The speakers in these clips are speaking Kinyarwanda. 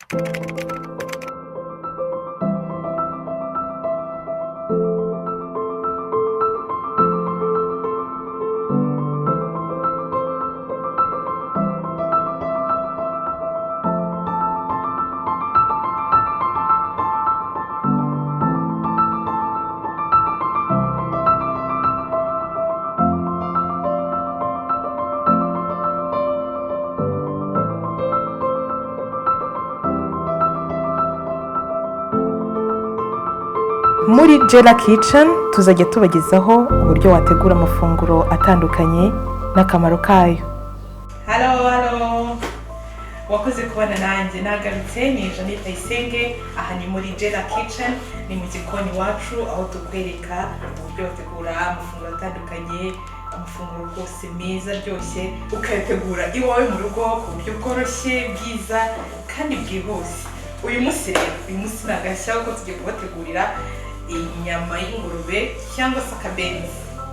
Muri Jella Kitchen tuzajya tubagezaho uburyo wategura amafunguro atandukanye n'akamaro kayo. Hello, hello, wakoze kubana nanjye. Nagarutse, ni Jeannette Bayisenge. Aha ni muri Jella Kitchen, ni mu gikoni iwacu, aho tukwereka uburyo bategura amafunguro atandukanye, amafunguro rwose meza aryoshye, ukayategura iwawe mu rugo ku buryo bworoshye, bwiza kandi bwihuse. Uyu munsi rero, uyu munsi ni agashya kuko tugiye kubategurira inyama y'ingurube cyangwa se akabenzi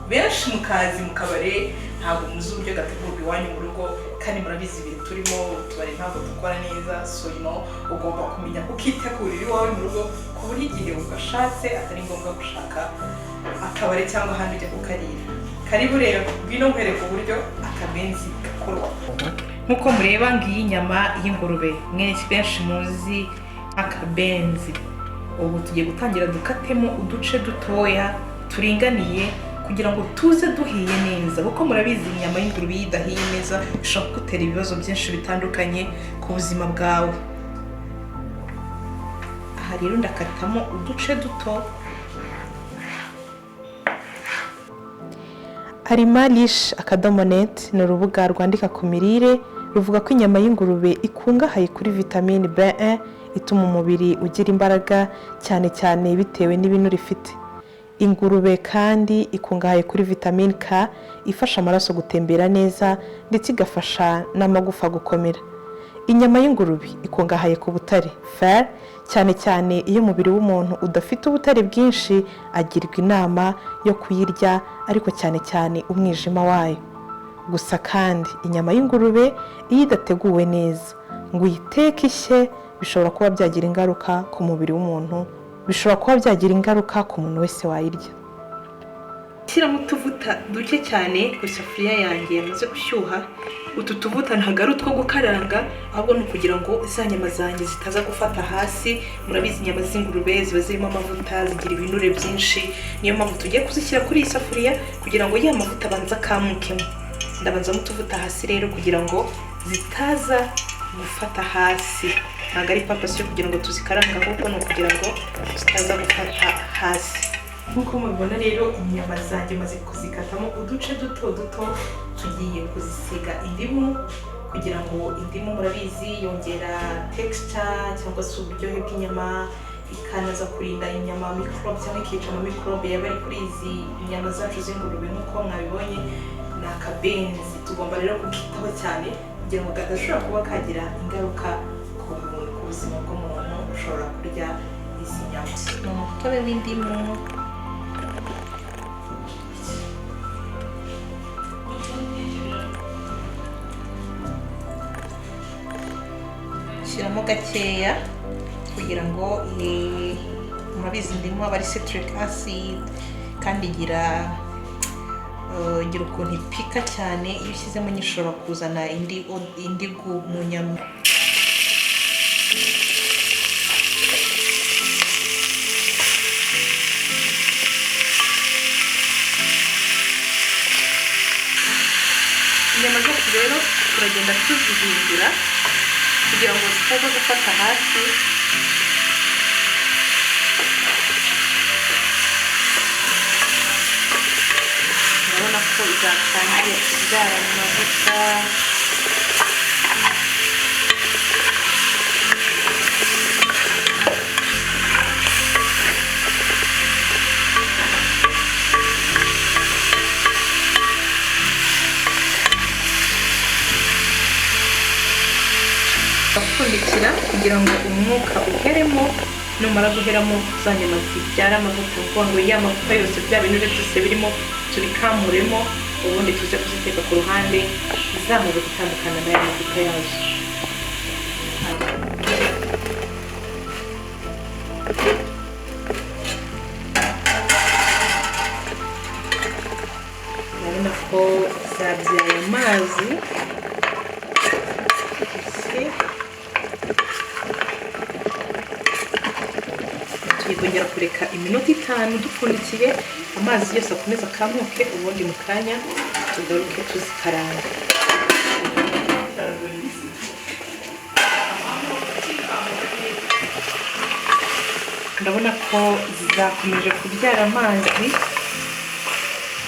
benshi mukazi mu kabare. Ntabwo muzi uburyo gategurwa iwanyu mu rugo, kandi murabizi ibihe turimo, utubari ntabwo dukora neza. So ugomba kumenya kukitegurira iwawe mu rugo, ku buryo igihe ugashatse atari ngombwa gushaka akabari cyangwa ahandi ujya kukarira. Karibu rero, ngwino nkwereka uburyo akabenzi gakorwa. Nk'uko mureba, ngiyi inyama y'ingurube mwese benshi muzi akabenzi. Ubu tugiye gutangira dukatemo uduce dutoya turinganiye kugira ngo tuze duhiye neza, kuko murabizi inyama y'ingurube iyo idahiye neza ishobora kugutera ibibazo byinshi bitandukanye ku buzima bwawe. Aha rero ndakatamo uduce duto. Arimalish.net ni urubuga rwandika ku mirire, ruvuga ko inyama y'ingurube ikungahaye kuri vitamine B1 ituma umubiri ugira imbaraga, cyane cyane bitewe n'ibinure ifite. Ingurube kandi ikungahaye kuri vitamine K ifasha amaraso gutembera neza, ndetse igafasha n'amagufa gukomera. Inyama y'ingurube ikungahaye ku butare, fer, cyane cyane iyo umubiri w'umuntu udafite ubutare bwinshi agirwa inama yo kuyirya, ariko cyane cyane umwijima wayo. Gusa kandi inyama y'ingurube iyo idateguwe neza ngo uyiteke ishye, bishobora kuba byagira ingaruka ku mubiri w'umuntu, bishobora kuba byagira ingaruka ku muntu wese wayirya. Shyiramo utuvuta duke cyane ku isafuriya yanjye yamaze gushyuha. Utu tuvuta ntabwo ari utwo gukaranga, ahubwo ni ukugira ngo za nyama zanjye zitaza gufata hasi. Murabizi inyama z'ingurube ziba zirimo amavuta, zigira ibinure byinshi, niyo mpamvu tugiye kuzishyira kuri iyi safuriya kugira ngo ya mavuta abanze akamukemo. Ndabanzamo utuvuta hasi rero kugira ngo zitaza gufata hasi. Ntabwo ari purpose yo kugira ngo tuzikarange, ahubwo ni ukugira ngo zitaza gufata hasi. Nk'uko mubibona rero, inyama zanjye maze kuzikatamo uduce duto duto. Tugiye kuzisiga indimu, kugira ngo indimu murabizi yongera texture cyangwa se uburyohe bw'inyama, ikanaza kurinda inyama microbe cyangwa ikica ama microbe yaba ari kuri izi nyama zacu z'ingurube. Nk'uko mwabibonye, ni akabenzi, tugomba rero kukitaho cyane kugira ngo kadashobora kuba kagira ingaruka ku buzima bw'umuntu ushobora kurya izi nyama. Ni umutobe w'indimu. Shyiramo gakeya kugira ngo, murabizi indimu aba ari citric acid, kandi igira ukuntu ipika cyane. Iyo ushyizemo nyinshi ushobora kuzana indi goût mu nyama. Inyama zacu rero turagenda tuzihindura kugira ngo zitaza gufata hasi. Urabona ko zatangiye kubyara mu mavuta. Gapfundikira kugira ngo umwuka uheremo. Numara guheramo, za nyama zibyara amavuta, ni ukuvuga ngo ya mavuta yose, bya binure byose birimo tubikamuremo, ubundi tuze kuziteka ku ruhande zamaze gutandukana n'aya mavuta yazo. Amazi. Tugiye kongera kureka iminota 5 dupfundikiye, amazi yose akomeza akamuke, ubundi mu kanya tugaruke tuzikaranga. Ndabona ko zakomeje kubyara amazi.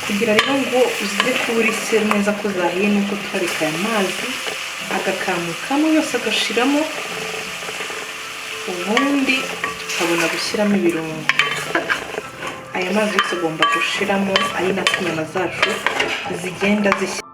Kugira rero ngo uze kuba uri sure neza ko zahiye, nuko twareka aya mazi agakamukamo yose agashiramo, ubundi tukabona gushyiramo ibirungo. Aya mazi yose agomba gushiramo, ari nako inyama zacu zigenda zishya.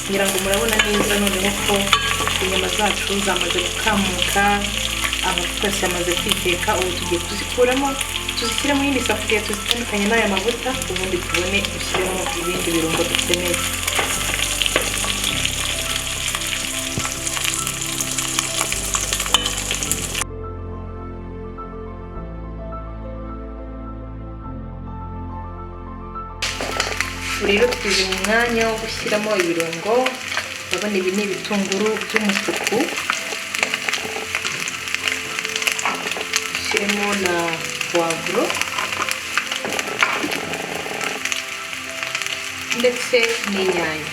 Ngira ngo murabona neza noneho ko inyama zacu zamaze gukamuka, amavuta yose yamaze kwiteka. Ubu tugiye kuzikuramo tuzishyire mu yindi safuriya, tuzitandukanye n'aya mavuta, ubundi tubone dushyiremo ibindi birungo dukeneye. Rero tugeze mu mwanya wo gushyiramo ibirungo. Urabona ibi ni ibitunguru by'umutuku, dushyiremo na puwavuro ndetse n'inyanya.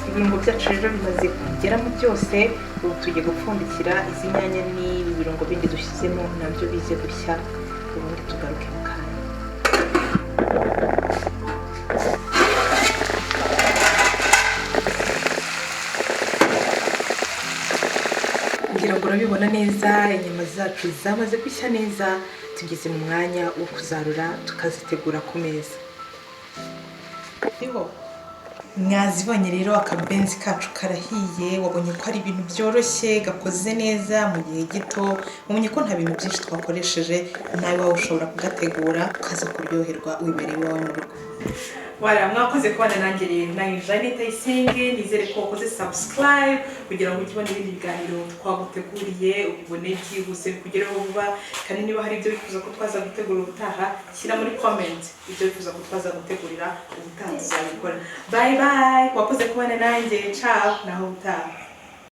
Ibirungo byacu rero bimaze kugeramo byose, ubu tugiye gupfundikira izi nyanya n'ibi birungo bindi dushyizemo nabyo bize gushya, ubundi tugaruke mu kanya. Ngira ngo urabibona neza, inyama zacu zamaze gushya neza, tugeze mu mwanya wo kuzarura tukazitegura ku meza. Mwazibonye rero, akabenzi kacu karahiye. Wabonye ko ari ibintu byoroshye, gakoze neza mu gihe gito. Wabonye ko nta bintu byinshi twakoresheje, nawe wawe ushobora kugategura ukaza kuryoherwa wibereye iwawe mu rugo. Wala, mwakoze kubana nanjye rero. Nayo Jeannette Ayisenge, nizere ko wakoze subscribe kugira ngo ujye ubona ibindi biganiro twaguteguriye, ubibone byihuse bikugereho vuba. Kandi niba hari ibyo wifuza ko twaza gutegura ubutaha, shyira muri comment ibyo wifuza ko twaza gutegurira ubutaha, tuzabikora. Bye bye, wakoze kubana nanjye, ciao, naho ubutaha.